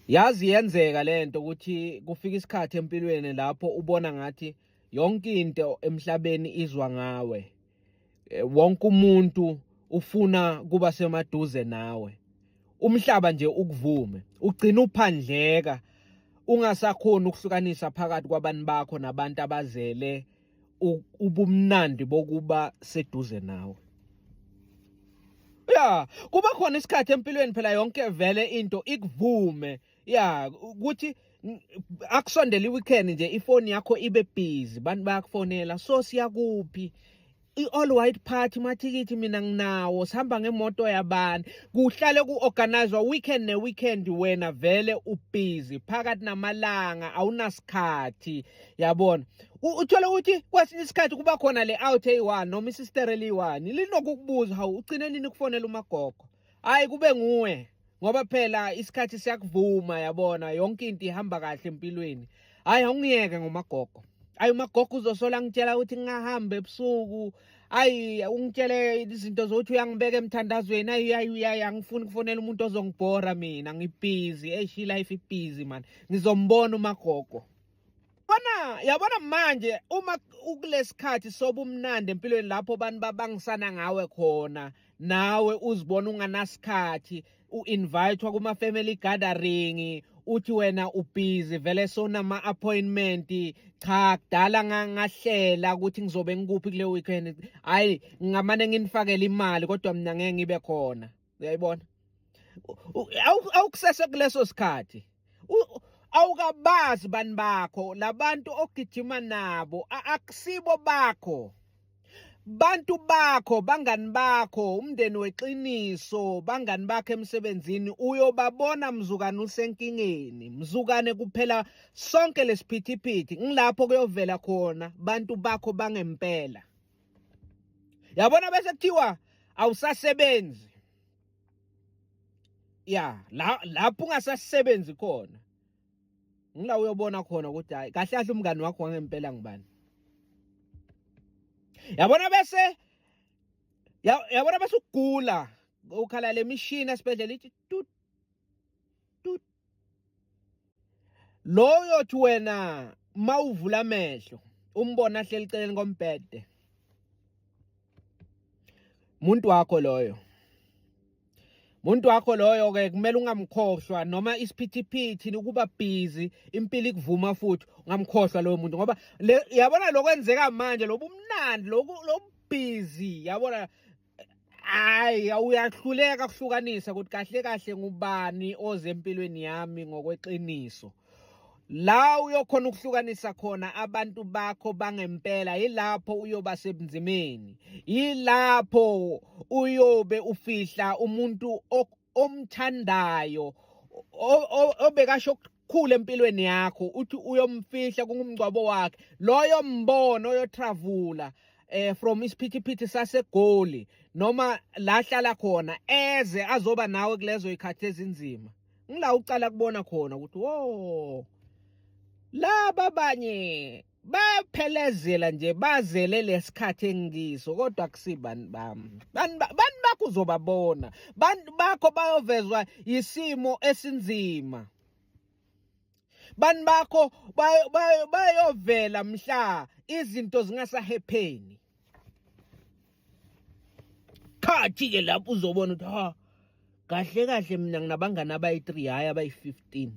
Yazi yenzeka lento ukuthi kufika isikhathi empilweni lapho ubona ngathi yonke into emhlabeni izwa ngawe. Wonke umuntu ufuna kuba semaduze nawe. Umhlaba nje ukuvume, ugcina uphandleka ungasakhoni ukuhlukanisa phakathi kwabantu bakho nabantu abazele ubumnandi bokuba seduze nawe. Ya, kuba khona isikhathi empilweni phela yonke vele into ikuvume. Ya, ukuthi akusondele i-weekend nje ifoni yakho ibe busy, bantu bayakufonela, so siyakuphi? I-all white party mathikithi mina nginawo, sihamba ngemoto yabani, kuhlale ku-organizwa weekend ne-weekend, wena vele ubhizi phakathi namalanga awunasikhathi, yabona. Uthole ukuthi kwesinye isikhathi kuba khona le out eyi-one noma isistere eliyi-one linokukubuza, hawu ugcine nini kufonela umagogo? Hayi kube nguwe, ngoba phela isikhathi siyakuvuma, yabona, yonke into ihamba kahle empilweni. Hayi awungiyeke ngomagogo, hayi umagogo uzosola ngitshela ukuthi ngingahamba ebusuku, hayi ungitshele izinto zokuthi uyangibeka emthandazweni, hayi hayi hayi angifuni kufonela umuntu ozongibhora mina, ngibhizi, eish life ibhizi man, ngizombona umagogo. Bona yabona manje uma ukulesikhathi sobumnandi empilweni lapho abantu babangisana ngawe khona, nawe uzibona unganasikhathi, u-invitwa kuma-family gathering, uthi wena ubhizi vele sonama appointment, cha kudala ngahlela ukuthi ngizobe ngikuphi kule weekend, hayi ngingamane nginifakele imali kodwa mina ngeke ngibe khona, uyayibona. Awukusese kuleso sikhathi, awukabazi bani bakho, labantu ogijima nabo akusibo bakho, bantu bakho, bangani bakho, umndeni weqiniso, bangani bakho emsebenzini, uyobabona mzukane usenkingeni, mzukane kuphela sonke lesiphithiphithi, ngilapho kuyovela khona bantu bakho bangempela. Yabona bese kuthiwa awusasebenzi, ya lapho ungasasebenzi khona ngila uyobona khona ukuthi hayi kahle kahle umngani wakho wangempela ngubani. Yabona bese yabona bese ugula ukhala le mishini esibhedlela ithi tut tut, loyo thi wena mawuvula amehlo umbona ahleli eceleni kombhede, muntu wakho loyo, muntu wakho loyo ke kumele ungamkhohlwa, noma isiphithiphithi ukuba busy impilo ikuvuma futhi ungamkhohlwa loyo muntu, ngoba yabona lokwenzeka manje lobumnandi lobu busy, yabona, hayi uyahluleka kuhlukanisa ukuthi kahle kahle ngubani oze empilweni yami ngokweqiniso. La uyokhona ukuhlukanisa khona abantu bakho bangempela yilapho uyoba sebunzimeni, yilapho uyobe ufihla umuntu omthandayo obekasho okukhulu empilweni yakho, uthi uyomfihla kungumngcwabo wakhe loyo mbono oyotravula from isiphithiphithi saseGoli noma la hlala khona eze azoba nawe kulezo ikhathi ezinzima. Ngila ucala kubona khona ukuthi wo laba abanye baphelezela nje bazele lesikhathi engikiso, kodwa akusibani bami, bani bakho uzobabona, bantu bakho bayovezwa isimo esinzima, bantu bakho bayovela mhla izinto zingasahepheni. Khathi ke lapho uzobona ukuthi ha kahle kahle mina nginabangani abayi-3 hhayi abayi-15.